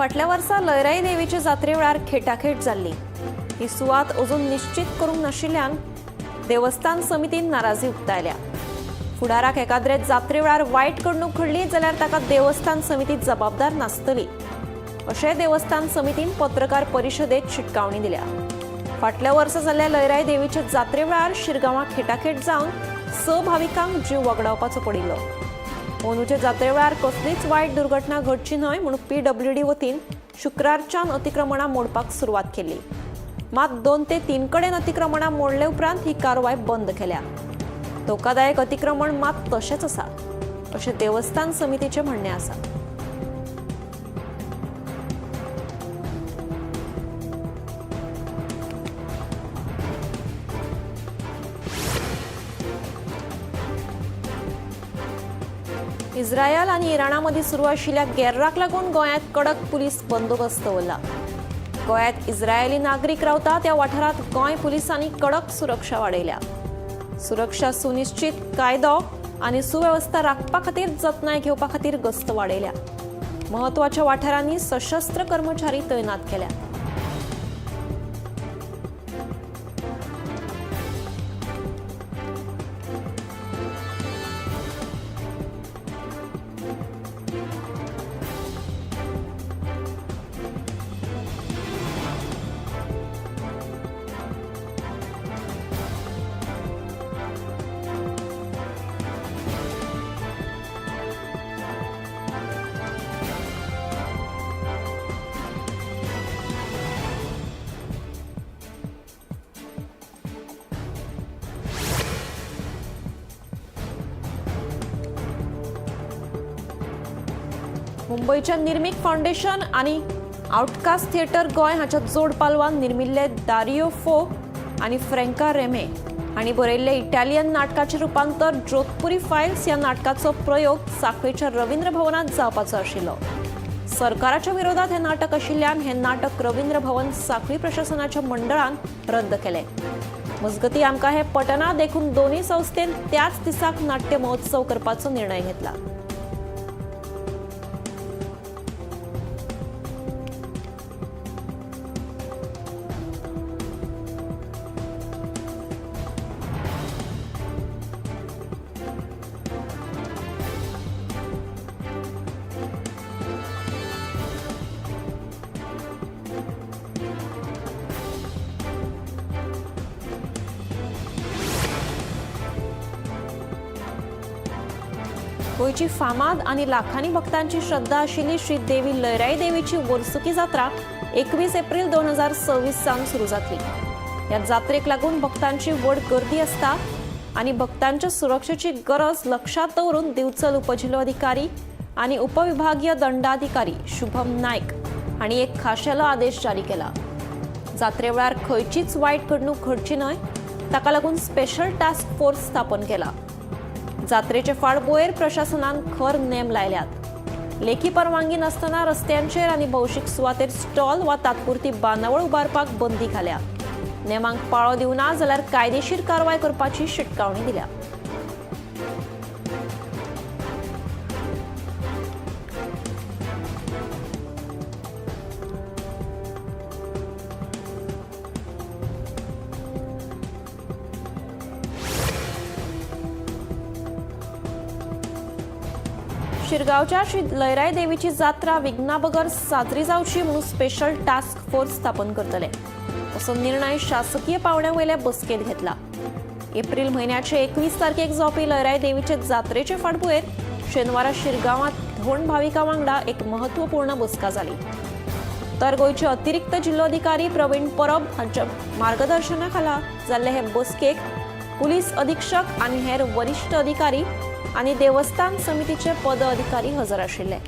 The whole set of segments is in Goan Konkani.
फाटल्या वर्सा लयराई देवीचे जात्रे वेळार खेटाखेट जाल्ली. ही सुवात अजून निश्चित करूंक नाशिल्ल्यान देवस्थान समितीन नाराजी उक्तायल्या. फुडाराक एकाद्रे जात्रे वेळार वायट घडणूक घडली जाल्यार ताका देवस्थान समिती जबाबदार नासतली अशें देवस्थान समितीन पत्रकार परिशदेत शिटकावणी दिल्या. फाटल्या वर्सा जाल्ल्या लयराई देवीचे जात्रे वेळार शिरगांवां खेटाखेट जावन 6 भाविकांक जीव वगडावपाचो पडिल्लो. अंदूचे जात्रे वेळार कसलीच वायट दुर्घटना घडची न्हय म्हूण पीडब्ल्यूडी वतीन शुक्रारच्यान अतिक्रमणां मोडपाक सुरवात केली. मात 2 ते 3 कडेन अतिक्रमणां मोडले उपरांत ही कारवाय बंद केल्या. धोकादायक अतिक्रमण मात तशेंच आसा अशें देवस्थान समितीचें म्हणणें आसा. इस्रायल आनी इराणा मदीं सुरू आशिल्ल्या गेर्राक लागून गोंयांत कडक पुलीस बंदोबस्त दवरला. गोंयांत इस्रायली नागरीक रावता त्या वाठारांत गोंय पुलिसांनी कडक सुरक्षा वाडयल्या. सुरक्षा सुनिश्चित कायदो आनी सुवेवस्था राखपा खातीर जतनाय घेवपा खातीर गस्त वाडयल्या. म्हत्वाच्या वाठारांनी सशस्त्र कर्मचारी तैनात केल्या. मुंबयच्या निर्मीक फावंडेशन आनी आउटकास्ट थिएटर गोंय हाच्या जोड पालवान निर्मिल्ले दारियो फो आनी फ्रँका रेमे हांणी बरयल्ले इटालियन नाटकाचें रुपांतर जोधपुरी फायल्स ह्या नाटकाचो प्रयोग सांखळेच्या रवींद्र भवनांत जावपाचो आशिल्लो. सरकाराच्या विरोधात हें नाटक आशिल्ल्यान हें नाटक रवींद्र भवन सांखळी प्रशासनाच्या मंडळान रद्द केलें. मजगतीं आमकां हें पटना देखून दोनूय संस्थेन त्याच दिसाक नाट्य महोत्सव करपाचो निर्णय घेतला. गोंयची फामाद आनी लाखांनी भक्तांची श्रद्धा आशिल्ली श्री देवी लयराई देवीची वर्सुकी जात्रा 21 एप्रिल 2026 सावन सुरू जातली. ह्या जात्रेक लागून भक्तांची व्हड गर्दी आसता आनी भक्तांच्या सुरक्षेची गरज लक्षांत दवरून दिवचल उपजिल्होधिकारी आनी उपविभागीय दंडाधिकारी शुभम नायक हांणी एक खाशेलो आदेश जारी केला. जात्रे वेळार खंयचीच वायट घडणूक घडची न्हय ताका लागून स्पेशल टास्क फोर्स स्थापन केला. जात्रेचे फाटभुंयेर प्रशासनान खर नेम लायल्यात. लेखी परवानगी नासतना रस्त्यांचेर आनी भौशीक सुवातेर स्टॉल वा तात्पुरती बांदावळ उबारपाक बंदी घाल्या. नेमांक पाळो दिवना जाल्यार कायदेशीर कारवाय करपाची शिटकावणी दिल्या. शिरगांवच्या श्री लयराई देवीची जात्रा विघ्नाबगर साजरी जावची म्हणून स्पेशल टास्क फोर्स स्थापन करतले असो निर्णय शासकीय पावंड्या वयल्या बसकेंत घेतला. एप्रिल म्हयन्याचे 21 तारखेक जावपी लयराई देवीचे जात्रेचे फाटभुंयेर शेनवारा शिरगांवांत धोंड भाविकां वांगडा एक महत्वपूर्ण बसका जाली. उत्तर गोंयचे अतिरिक्त जिल्लोधिकारी प्रवीण परब हांच्या मार्गदर्शना खाला जाल्ले हे बसकेक पुलीस अधीक्षक आनी हेर वरिश्ठ अधिकारी आनी देवस्थान समितीचे पद अधिकारी हजर आशिल्ले.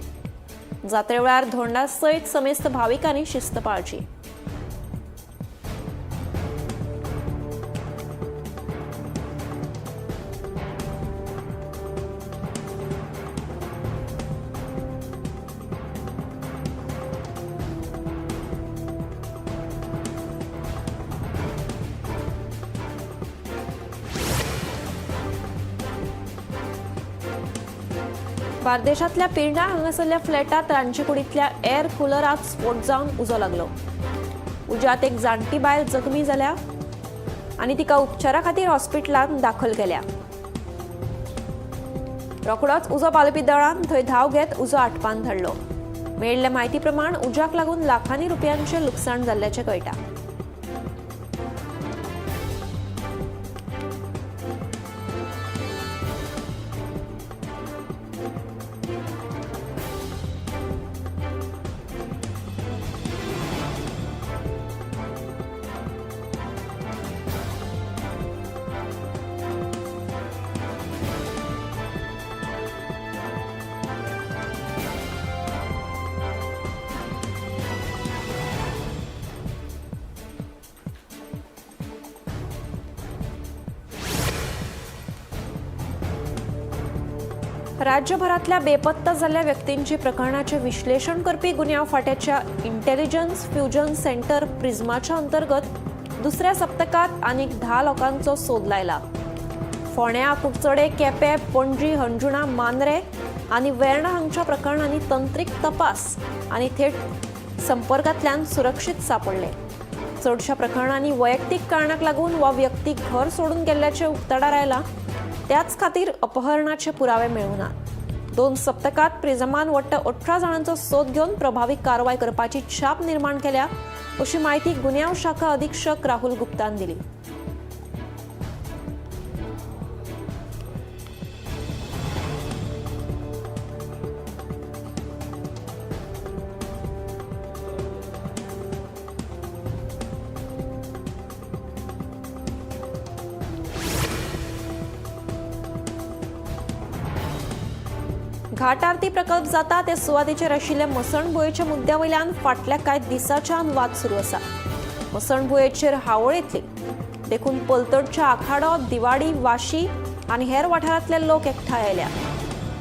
जात्रे वेळार धोंडा सयत समेस्त भाविकांनी शिस्त पाळची. बार्देशांतल्या पिर्णा हांगासरल्या फ्लॅटात रांदचेकुडींतल्या एअर कुलराक स्फोट जावन उजो लागलो. उज्यांत एक जाणटी बायल जखमी जाल्या आनी तिका उपचारा खातीर हॉस्पिटलांत दाखल केल्या. रोखडोच उजो पालोवपी दळान थंय धांव घेत उजो आटपान धाडलो. मेळिल्ले म्हायती प्रमाण उज्याक लागून लाखांनी रुपयांचें लुकसाण जाल्ल्याचें कळटा. राज्यभरातल्या बेपत्ता जाल्ल्या व्यक्तींची प्रकरणाचे विश्लेषण करपी गुन्यांव फाट्याच्या इंटेलिजन्स फ्युजन सेंटर प्रिझमाच्या अंतर्गत दुसऱ्या सप्तकात आनीक 10 लोकांचो सोद लायला. फोंड्या, कुडचडे, केपें, पणजी, हणजुणा, मांद्रे आनी वेर्णा हांगच्या प्रकरणांनी तंत्रीक तपास आनी थेट संपर्कांतल्यान सुरक्षीत सापडले. चडशा प्रकरणांनी वैयक्तीक कारणाक लागून वा व्यक्ती घर सोडून गेल्ल्याचें उक्ताडार आयलां. त्याच खातीर अपहरणाचे पुरावे मेळूं नात. 2 सप्तकात प्रिझमान वट्ट 18 जाणांचो सोद घेवन प्रभावी कारवाय करपाची छाप निर्माण केल्या अशी म्हायती गुन्यांव शाखा अधीक्षक राहुल गुप्तान दिली. घाट आरती प्रकल्प जाता ते सुवातेचेर आशिल्ले मसणभुंयेच्या मुद्द्या वयल्यान फाटल्या कांय दिसांच्यान वाद सुरू आसा. मसणभुंयेचेर हावळ येतली देखून पलतडच्या आखाडो, दिवाडी, वाशी आनी हेर वाठारांतले लोक एकठांय आयल्या.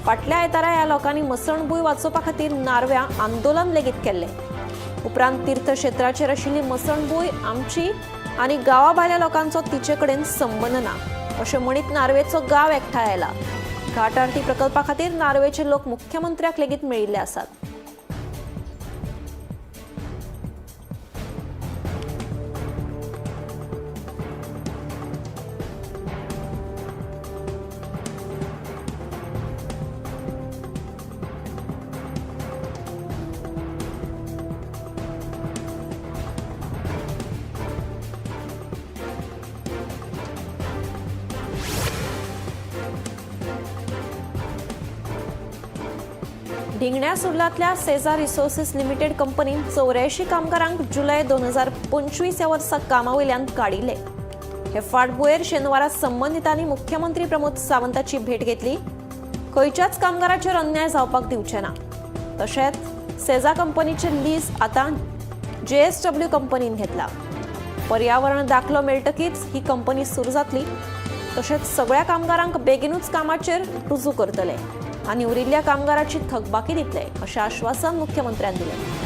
फाटल्या आयतारा ह्या लोकांनी मसणभूंय वाचोवपा खातीर नारव्यां आंदोलन लेगीत केल्लें. उपरांत तीर्थक्षेत्राचेर आशिल्ली मसणभूंय आमची आनी गांवा भायल्या लोकांचो तिचे कडेन संबंद ना अशें म्हणीत नार्वेचो गांव एकठांय आयला. घाट आरती प्रकल्पा खातीर नार्वेचे लोक मुख्यमंत्र्याक लेगीत मेळिल्ले आसात. ढिंगण्या सुर्लांतल्या सेझा रिसोर्सिस लिमिटेड कंपनीन 84 कामगारांक जुलय 2025 ह्या वर्सा कामा वयल्यान काडिल्ले. हे फाटभुंयेर शेनवारा संबंदितांनी मुख्यमंत्री प्रमोद सावंताची भेट घेतली. खंयच्याच कामगाराचेर अन्याय जावपाक दिवचे ना. तशेंच सेझा कंपनीचे लीज आतां JSW कंपनीन घेतला. पर्यावरण दाखलो मेळटकीच ही कंपनी सुरू जातली. तशेंच सगळ्या कामगारांक बेगिनूच कामाचेर रुजू करतले आनी उरिल्ल्या कामगाराची थकबाकी दितले अशें आश्वासन मुख्यमंत्र्यान दिलें.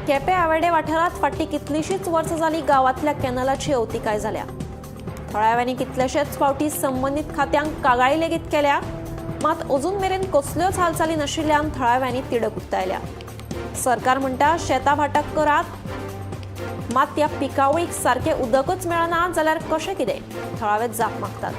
केपें आवेडे वाठारांत फाटलीं कितलींशींच वर्सां जालीं गांवांतल्या कॅनलाची अवतिकाय जाल्या. थळाव्यांनी कितलेशेच फावटी संबंदीत खात्यांक कागाळी लेगीत केल्या, मात अजून मेरेन कसल्योच हालचाली नाशिल्ल्यान थळाव्यांनी तिडक उक्तायल्या. सरकार म्हणटा शेतां भाटां करात, मात त्या पिकावळीक सारकें उदकच मेळना जाल्यार कशें कितें, थळावे जाप मागतात.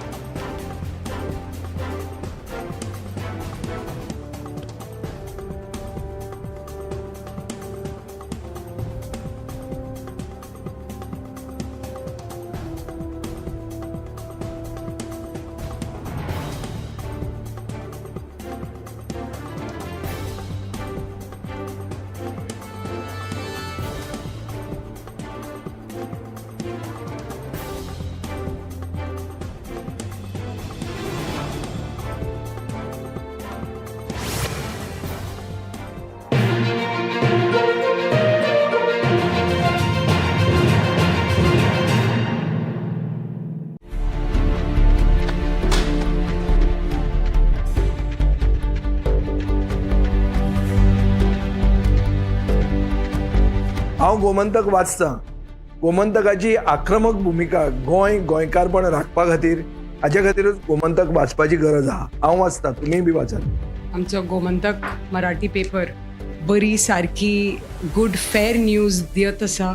हांव गोमंतक वाचतां. गोमंतकाची आक्रमक भुमिका गोंय गोंयकारपण राखपा खातीर, हाजे खातीरूच गोमंतक वाचपाची गरज आहा. हांव वाचतां, तुमीय बी वाचात. आमचो गोमंतक मराठी पेपर बरी सारकी गुड फेर न्यूज दियत आसा,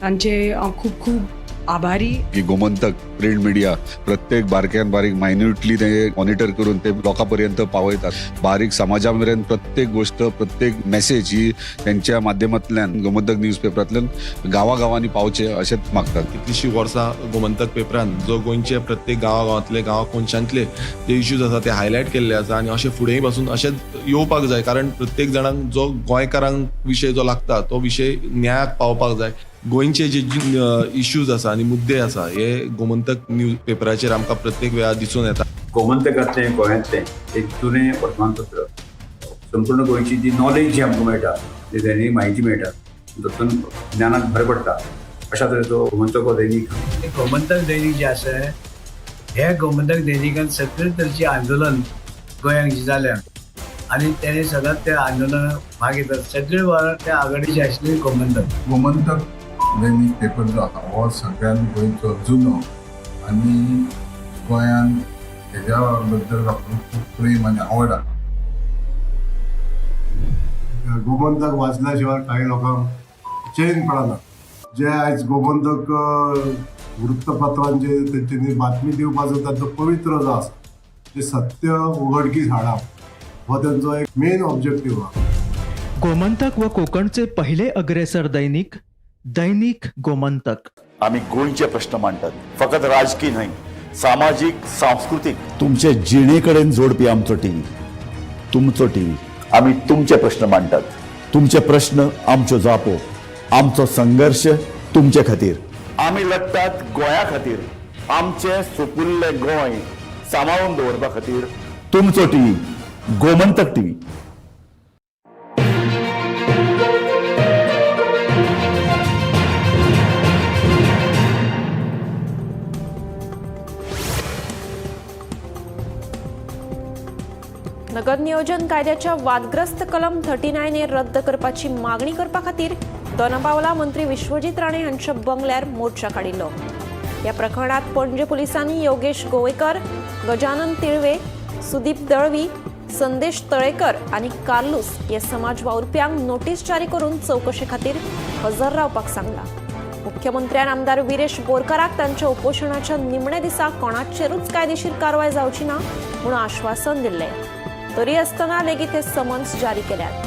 तांचे हांव खूब खूब आभारी. की गोमंतक प्रिंट मिडिया प्रत्येक बारक्यान बारीक मायन्युटली ते मॉनिटर करून ते लोकां पर्यंत पावयतात. बारीक समाजा मेरेन प्रत्येक गोष्ट, प्रत्येक मेसेज ही त्यांच्या माध्यमांतल्यान गोमंतक न्यूज पेपरांतल्यान गांवागांवांनी पावचे अशेंच मागतात. कितलीशीं वर्सां गोमंतक पेपरान जो गोंयचे प्रत्येक गांवागांवांतले, गांवा कोनशांतले जे इश्यूज आसा ते हायलायट केल्ले आसा आनी अशें फुडेंय पासून अशेंच येवपाक जाय, कारण प्रत्येक जाणांक जो गोंयकारांक विशय जो लागता तो विशय न्यायाक पावपाक जाय. गोंयचे जे इश्यूज आसा आनी मुद्दे आसा हे गोमंतक न्यूज पेपराचेर आमकां प्रत्येक वेळार दिसून येता. गोमंतकांतलें गोंयांतलें एक जुनें वर्तमानपत्र, संपूर्ण गोंयची जी नॉलेज जी आमकां मेळटा, जी दैनीक म्हायती मेळटा, तातूंत ज्ञानाक भर पडटा. अशा तरेचो गोमंतक हो दैनीक. गोमंतक दैनीक जें आसा, हे गोमंतक दैनिकान सगळे तरेचें आंदोलन गोंयांत जें जाल्या आनी तेणे सदांच त्या आंदोलनाक भाग घेतात. सगळे वेळार त्या आघाडीचे आशिल्ले गोमंतक. गोमंतक दैनीक पेपर जो आसा हो सगळ्यान गोंयचो जुनो आनी गोंयान हेज्या बद्दल लोकांक खूब प्रेम आनी आवड आसा. गोमंतक वाचल्या शिवाय काही लोकांक चैन पडना. जे आयज गोमंतक वृत्तपत्रांचे तेंच्यांनी बातमी दिवपाचो तांचो पवित्र जो आसा, ते सत्य उघडकीस हाडप हो तेंचो एक मेन ऑब्जेक्टीव आहा. गोमंतक व कोकणचे पहिले अग्रेसर दैनिक, दैनिक गोमंतक. आमी गोंयचे प्रश्न मांडटात, फकत राजकी न्हय, सामाजीक, सांस्कृतीक, तुमचे जिणे कडेन जोडपी आमचो टीव्ही, तुमचो टीव्ही. आमी तुमचे प्रश्न मांडटात, तुमचे प्रश्न आमच्यो जापो, आमचो संघर्श तुमचे खातीर. आमी लडटात गोंया खातीर, आमचें सुपुल्लें गोंय सांबाळून दवरपा खातीर. तुमचो टीव्ही, गोमंतक टीव्ही. नगर नियोजन कायद्याच्या वादग्रस्त कलम 39 ए रद्द करपाची मागणी करपा खातीर दोनापावला मंत्री विश्वजीत राणे हांच्या बंगल्यार मोर्चा काडिल्लो. ह्या प्रकरणात पणजे पुलिसांनी योगेश गोवेकर, गजानन तिळवे, सुदीप दळवी, संदेश तळेकर आनी कार्लूस हे समाज वावुरप्यांक नोटीस जारी करून चवकशे खातीर हजर रावपाक सांगला. मुख्यमंत्र्यान आमदार विरेश बोरकाराक तांच्या उपोशणाच्या निमण्या दिसा कोणाचेरूच कायदेशीर कारवाय जावची ना म्हणून आश्वासन दिल्लें. तरी आसतना लेगीत हे समन्स जारी केल्यात.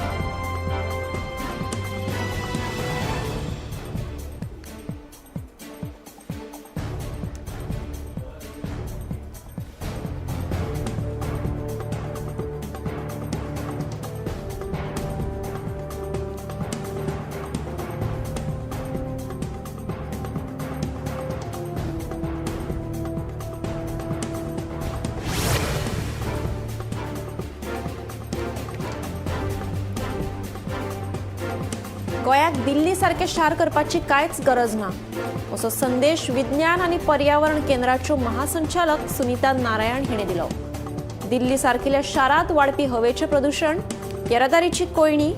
गोंयाक दिल्ली सारकें शार करपाची कांयच गरज ना असो संदेश विज्ञान आनी पर्यावरण केंद्राच्यो महासंचालक सुनीता नारायण हिणें दिलो. दिल्ली सारकिल्या शारांत वाडपी हवेचें प्रदुशण, येरादारीची कोयणी,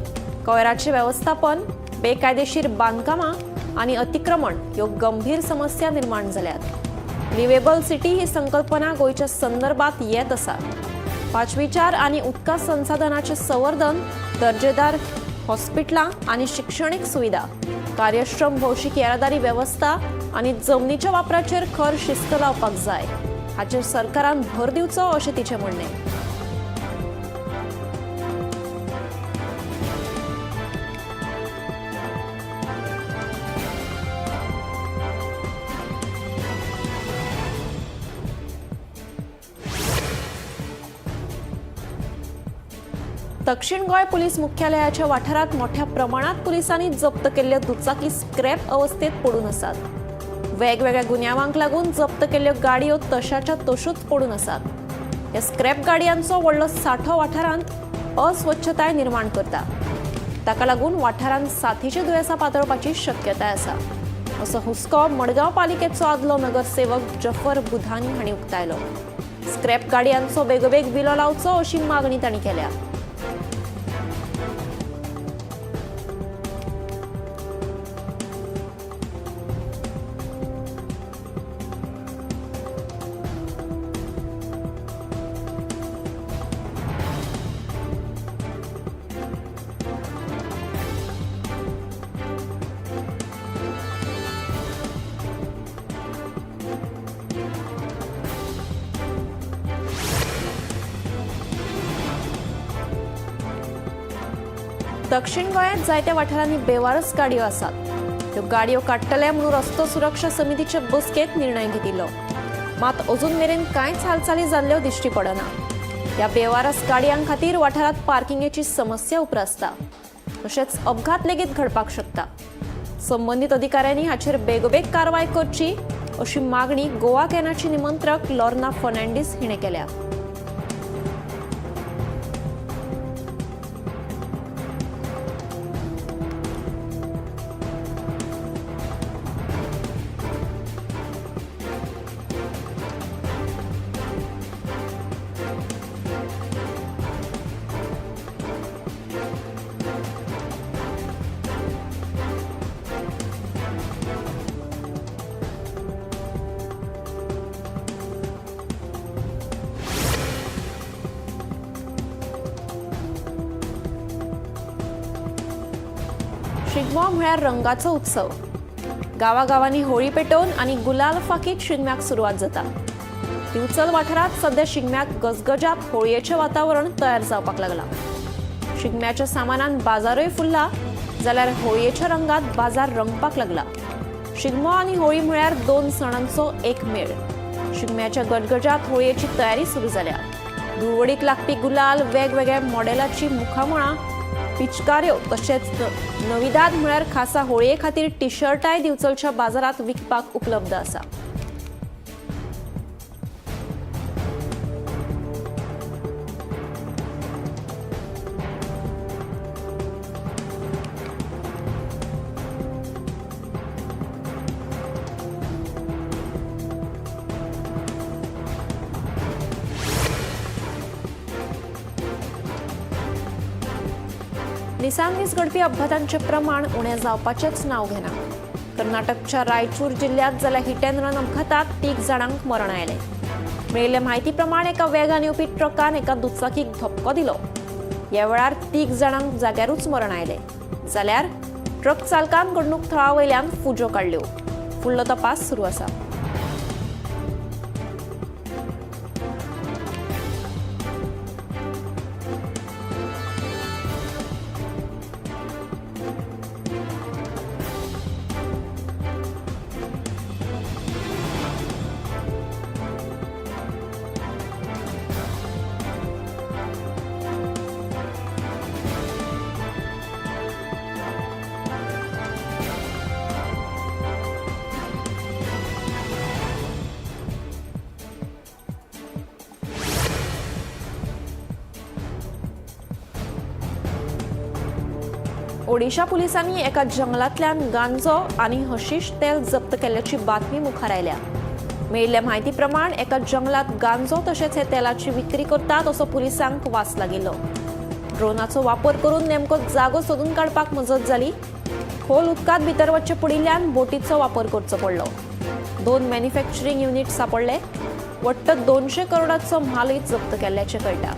कोयराचें वेवस्थापन, बेकायदेशीर बांदकामां आनी अतिक्रमण ह्यो गंभीर समस्या निर्माण जाल्यात. लिवेबल सिटी ही संकल्पना गोंयच्या संदर्भात येत आसा. पाचवीचार आनी उदका संसाधनाचें संवर्धन, दर्जेदार हॉस्पिटलां आनी शिक्षणीक सुविधा, कार्यक्षम भौशीक येरादारी वेवस्था आनी जमनीच्या वापराचेर खर शिस्त लावपाक जाय हाचेर सरकारान भर दिवचो अशें तिचें म्हणणें. दक्षिण गोंय पुलीस मुख्यालयाच्या वाठारांत मोठ्या प्रमाणात पुलिसांनी जप्त केल्ल्यो दुचाकी स्क्रॅप अवस्थेत पडून आसात. वेगवेगळ्या गुन्यांवांक लागून जप्त केल्ल्यो गाडयो तशाच्या तश्योच पडून आसात. ह्या स्क्रॅप गाडयांचो व्हडलो सांठो वाठारांत अस्वच्छताय निर्माण करता. ताका लागून वाठारांत साथीची दुयेंसां पातळपाची शक्यताय आसा असो हुस्को मडगांव पालिकेचो आदलो नगरसेवक जफर बुधानी हांणी उक्तायलो. स्क्रॅप गाडयांचो बेगोबेग विलो लावचो अशी मागणी तांणी केल्या. दक्षिण गोंयांत जायत्या वाठारांनी बेवारस गाडयो आसात. त्यो गाडयो काडटले म्हणून रस्तो सुरक्षा समितीचे बसकेंत निर्णय घेतिल्लो, मात अजून मेरेन कांयच हालचाली जाल्ल्यो दिश्टी पडना. ह्या बेवारस गाडयां खातीर वाठारांत पार्किंगेची समस्या उप्रासता, तशेंच अपघात लेगीत घडपाक शकता. संबंदीत अधिकाऱ्यांनी हाचेर बेगोबेग कारवाय करची अशी मागणी गोवा कॅनाची निमंत्रक लॉर्ना फर्नांडीस हिणें केल्या. शिगमो म्हळ्यार रंगाचो उत्सव. गांवागांवांनी होळी पेटोवन आनी गुलाल फाकीत शिगम्याक सुरवात जाता. दिवचल वाठारांत सद्या शिगम्याक गजगजात होळयेचें वातावरण तयार जावपाक लागलां. शिगम्याच्या सामानान बाजारूय फुल्ला जाल्यार होळयेच्या रंगात बाजार रंगपाक लागला. शिगमो आनी होळी म्हळ्यार दोन सणांचो एक मेळ. शिगम्याच्या गजगजात होळयेची तयारी सुरू जाल्या. धुळवडीक लागपी गुलाल, वेगवेगळ्या मॉडेलाची मुखामळां, पिचकाऱ्यो तशेंच नविदाद म्हळ्यार खासा होळये खातीर टी शर्टाय दिवचलच्या बाजारांत विकपाक उपलब्ध आसा. दिसांदीस घडपी अपघातांचें प्रमाण उणें जावपाचेंच नांव घेना. कर्नाटकच्या रायचूर जिल्ल्यांत जाल्या हिट अँड रन अपघातांत 3 जाणांक मरण आयलें. मेळिल्ले म्हायती प्रमाण एका वेगान येवपी ट्रकान एका दुचाकीक धपको दिलो. ह्या वेळार 3 जाणांक जाग्यारूच मरण आयलें, जाल्यार ट्रक चालकान घडणूक थळा वयल्यान फुज्यो काडल्यो. फुडलो तपास सुरू आसा. ओडिशा पुलिसांनी एका जंगलांतल्यान गांजो आनी हशीश तेल जप्त केल्ल्याची बातमी मुखार आयल्या. मेळिल्ल्या म्हायती प्रमाण एका जंगलांत गांजो तशेंच हे तेलाची विक्री करतात असो पुलिसांक वास लागिल्लो. ड्रोनाचो वापर करून नेमको जागो सोदून काडपाक मजत जाली. खोल उदकांत भितर वचचें पडिल्ल्यान बोटीचो वापर करचो पडलो. 2 मॅन्युफॅक्चरींग युनिट सांपडले. वट्ट 200 करोडाचो म्हालय जप्त केल्ल्याचें कळटा.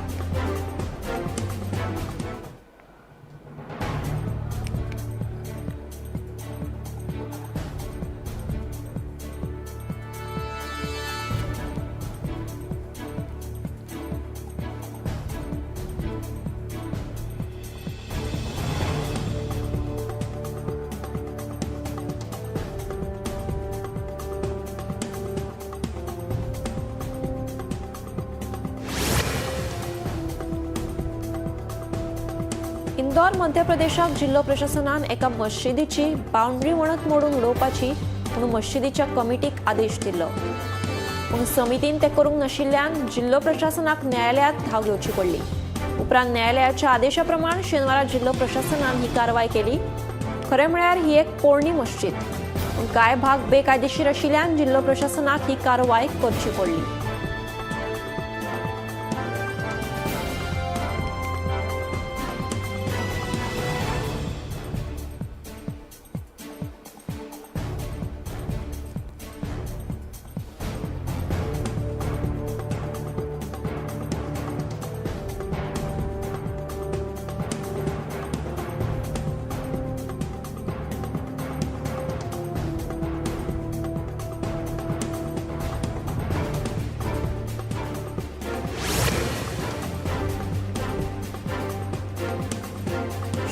इंदौर मध्य प्रदेशाक जिल्लो प्रशासनान एका मशिदीची बाउंड्री वणत मोडून उडोवपाची म्हणून मशिदीच्या कमिटीक आदेश दिल्लो. पूण समितीन ते करूंक नाशिल्ल्यान जिल्लो प्रशासनाक न्यायालयांत धांव घेवची पडली. उपरांत न्यायालयाच्या आदेशा प्रमाण शेनवारा जिल्लो प्रशासनान ही कारवाय केली. खरें म्हळ्यार ही एक पोरणी मस्जिद, पूण कांय भाग बेकायदेशीर आशिल्ल्यान जिल्लो प्रशासनाक ही कारवाय करची पडली.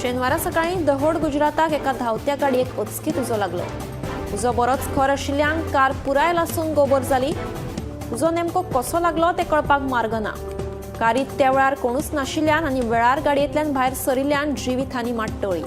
शेनवारा सकाळीं दहोड गुजराताक एका धांवत्या गाडयेक अचकीत उजो लागलो. उजो बरोच खर आशिल्ल्यान कार पुराय लासून गोबर जाली. उजो नेमको कसो लागलो तें कळपाक मार्ग ना. कारीत त्या वेळार कोणूच नाशिल्ल्यान आनी वेळार गाडयेंतल्यान भायर सरिल्ल्यान जिवीत हानी मात टळ्ळी.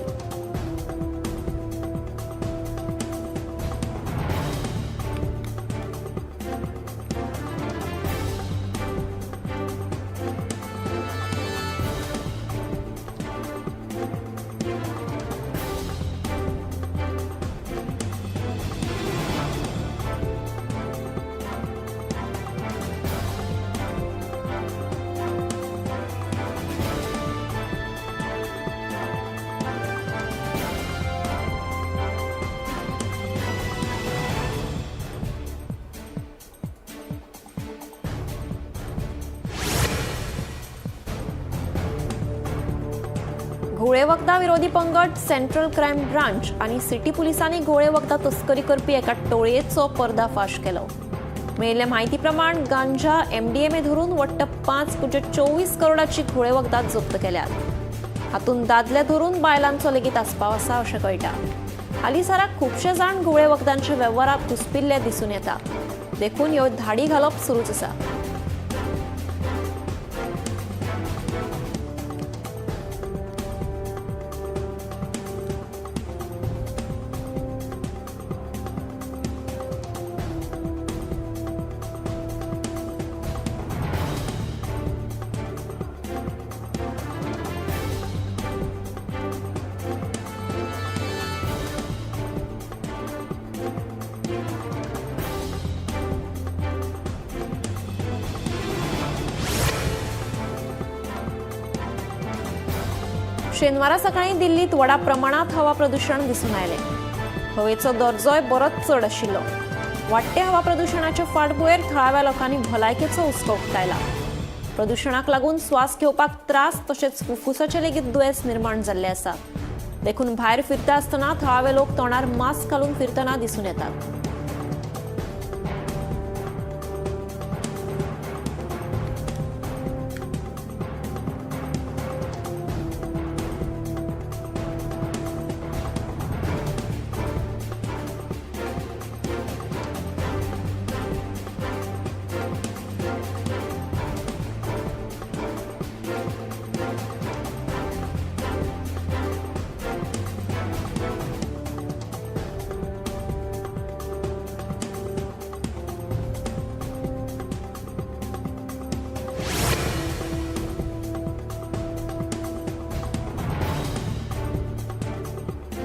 घुंवळे वखदां विरोधी पंगड, सेंट्रल क्रायम ब्रांच आनी सिटी पुलिसांनी घुंवळे वखदां तस्करी करपी एका टोळयेचो पर्दाफाश केलो. मेळिल्ले म्हायती प्रमाण गांजा एमडीएमए धरून वट्ट 5.24 करोडाची घुंवळे वखदां जप्त केल्यात. हातूंत दादले धरून बायलांचो लेगीत आस्पाव आसा अशें कळटा. हालींसराक खुबशे जाण घुंवळे वखदांच्या वेव्हारांत घुसपिल्ले दिसून येता. देखून ह्यो धाडी घालप सुरूच आसा. शेनवारा सकाळी दिल्लीत व्हडा प्रमाणात हवा प्रदूषण दिसून आयलें. हवेचो दर्जोय बरोच चड आशिल्लो. वाडट्या हवा प्रदूषणाच्या फाटभुंयेर थळाव्या लोकांनी भलायकेचो हुस्को उक्तायला. प्रदूषणाक लागून श्वास घेवपाक त्रास तशेंच फुफ्फुसाचे लेगीत दुयेंस निर्माण जाल्ले आसा. देखून भायर फिरता आसतना थळावे लोक तोंडार मास्क घालून फिरतना दिसून येतात.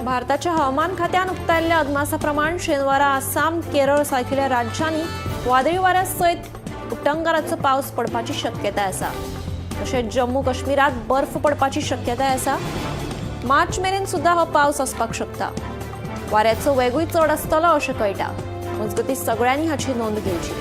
भारताच्या हवामान खात्यान उक्तायल्ल्या अदमासाप्रमाण शेनवारा आसाम, केरळ सारकिल्ल्या राज्यांनी वादळी वाऱ्या सयत उटंगाराचो पावस पडपाची शक्यताय आसा. तशेंच जम्मू काश्मीरात बर्फ पडपाची शक्यताय आसा. मार्च मेरेन सुद्दां हो पावस आसपाक शकता. वाऱ्याचो वेगूय चड आसतलो अशें कळटा. मजगतीं सगळ्यांनी हाची नोंद घेवची.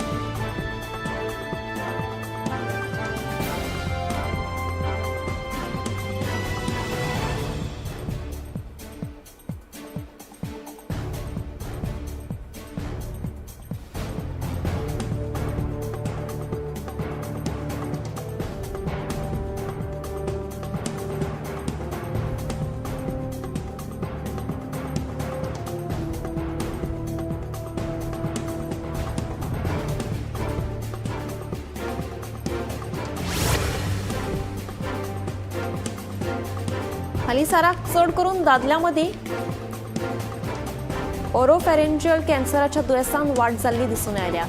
हालींसराक चड करून दादल्यां मदीं ओरोफेरेंजियल कॅन्सराच्या दुयेंसान वाड जाल्ली दिसून आयल्या.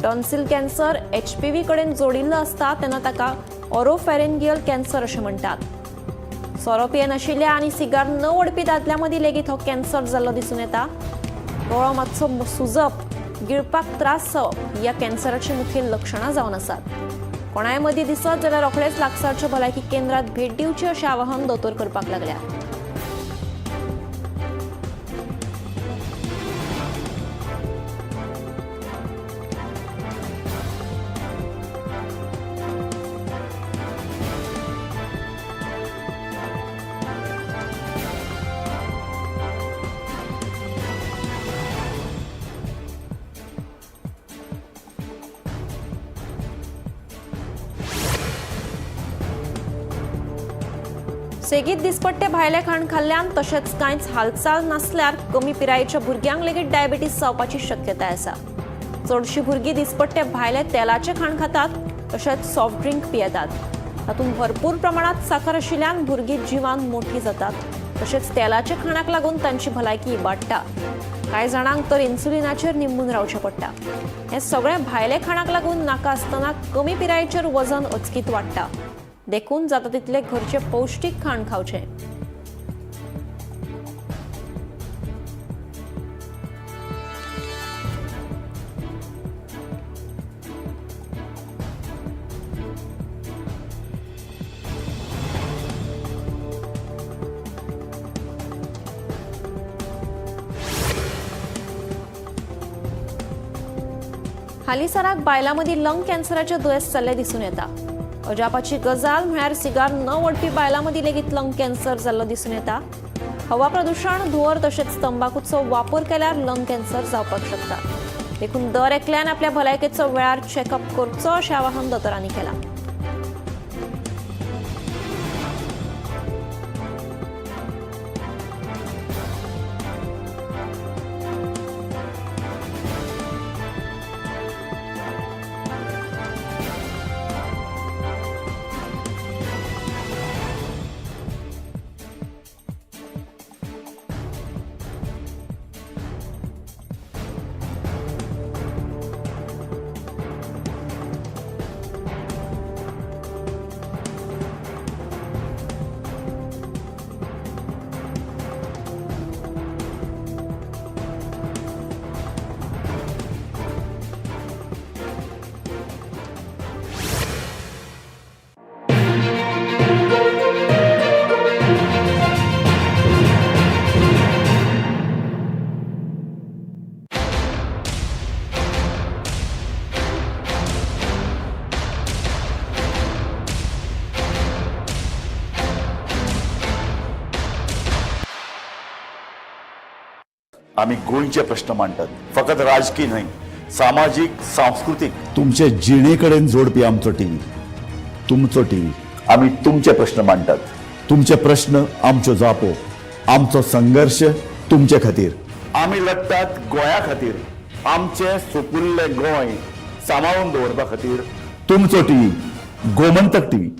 टॉन्सिल कॅन्सर एचपीव्ही कडेन जोडिल्लो आसता तेन्ना ताका ओरोफेरेंजियल कॅन्सर अशें म्हणटात. सोरो पियेनाशिल्ल्या आनी सिगार न ओडपी दादल्यां मदीं लेगीत हो कॅन्सर जाल्लो दिसून येता. गळो मातसो सुजप, गिळपाक त्रास जावप ह्या कॅन्सराची मुखेल लक्षणां जावन आसात. कोणाय मदीं दिसत जाल्यार रोखडेच लागसारच्या भलायकी केंद्रात भेट दिवची अशें आवाहन दोतोर करपाक लागल्या. सेगीत दिसपट्टे भायलें खाण खाल्ल्यान तशेंच कांयच हालचाल नासल्यार कमी पिरायेच्या भुरग्यांक लेगीत डायबिटीस जावपाची शक्यताय आसा. चडशीं भुरगीं दिसपट्टे भायले तेलाचें खाण खातात तशेंच सॉफ्ट ड्रिंक पियेतात. तातूंत भरपूर प्रमाणांत साखर आशिल्ल्यान भुरगीं जिवान मोठी जातात तशेंच तेलाच्या खाणाक लागून तांची भलायकी इबाडटा. कांय जाणांक तर इन्सुलिनाचेर निंबून रावचें पडटा. हें सगळें भायले खाणाक लागून नाका आसतना कमी पिरायेचेर वजन अचकीत वाडटा. देखून जाता तितलें घरचें पौश्टीक खाण खावचें. हालींसराक बायलां मदीं लंग कॅन्सराचें दुयेंस जाल्लें दिसून येता. अजापाची गजाल म्हळ्यार सिगार न ओडपी बायलां मदीं लेगीत लंग कॅन्सर जाल्लो दिसून येता. हवा प्रदुशण, धुंवर तशेंच तंबाखूचो वापर केल्यार लंग कॅन्सर जावपाक शकता. देखून दर एकल्यान आपल्या भलायकेचो वेळार चॅकअप करचो अशें आवाहन दोतोरांनी केलां. आमी गोंयचे प्रश्न मांडटात, फकत राजकी न्हय, सामाजीक, सांस्कृतीक, तुमचे जिणे कडेन जोडपी आमचो टीव्ही, तुमचो टीव्ही. आमी तुमचे प्रश्न मांडटात, तुमचे प्रश्न आमच्यो जापो, आमचो संघर्श तुमचे खातीर. आमी लडटात गोंया खातीर, आमचें सुपुल्लें गोंय सांबाळून दवरपा खातीर. तुमचो टीव्ही, गोमंतक टीव्ही.